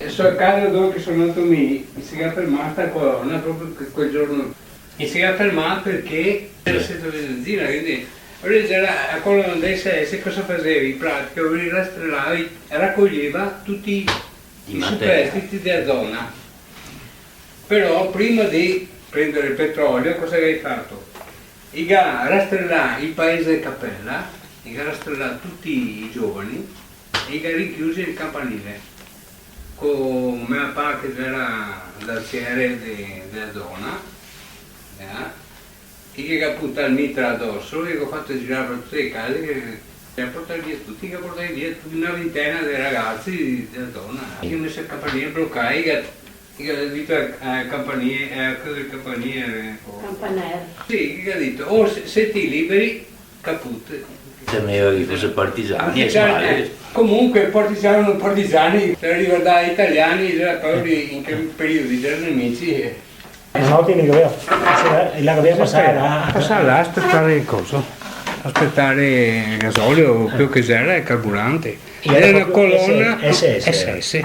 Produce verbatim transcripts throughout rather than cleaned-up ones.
So a casa dove che so nato mi, i se ga fermà sta colona proprio que-, quel giorno. I se ga fermà parché gera sesta bizantina, quindi, alora gera, a colona de S S cosa faseva? In pratica, i rastrelava, racoglieva tuti i superstiti dea zona. Però prima de prendere el petrolio, cosa che i ga fato? I ga rastrelà el paese de Capela, i ga rastrelà tuti i giovani, e i ga rinchiusi nel campanile, co me papà che gera l'arciere de, dea zona, eh, e che ga puntà el mitra adoso, e che ga fato girar par tute le case, che, che ga portà via tuti, che ga portà via tuti, na vintena de ragasi dea zona, che i ga meso el campanile blocà, e che I ga dito, eh, campanile, eh, cosa del campanile, eh, oh. Campanile. Sì, i ga dito, "Oh, se, seti liberi, caput." Temeva che fose partigiani, eh, ufficiali, eh. Comunque, partigiani o no partigiani, se riguardava i italiani, gera proprio in che periodo, i gera nemici, eh. No, no, tieni che veo. Sì, eh, la che veo pasar, eh. Pasar là, aspetare el coso. Aspetare el gasolio, o quel che gera, el carburante. Gera na colona S S. S S.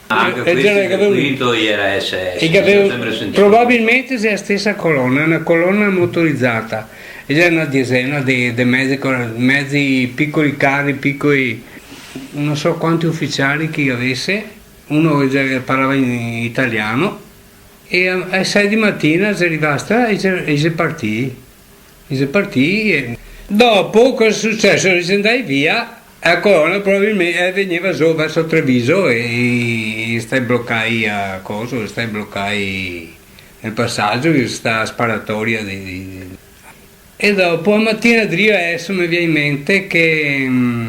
Anca el circuito gera S S, i gaveva, sempre sentìo. Probabilmente xe la stesa colona, na colona motorizata, e gera na diezena de, de mezi co-, mezi, picoli cari, picoli, no so quanti uficiali che i gavese, uno che già parlava in italiano, e a, a le sei de matina xe rivà sta e xe, e xe partì. I xe partì e dopo cosa xe suceso? I xe ndai via, e a colona probabilmente, eh, vegneva zo verso Treviso e, e xe stà blocai a coso, xe stà blocai nel pasagio, che xe stà sparatoria de, de, de. E dopo a matina drio, adeso me vien in mente che, mm,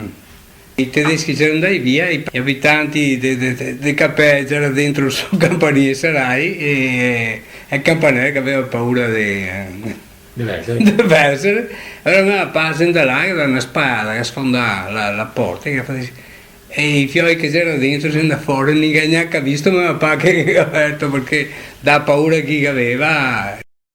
i tedeschi i xe ndai via, i, i abitanti de, de, de, de Capea i gera dentro el so campanile, sarai, e, e el campanile che gaveva paura de, eh, de versere. De versere. Alora me papà xe ndà là, che gaveva na spada, che ga sfondà la, la porta, che ga fato, e i fioi che gera dentro xe ndà fora, no i ga gnanca visto me papà che, che ga verto, parché da paura che i gaveva,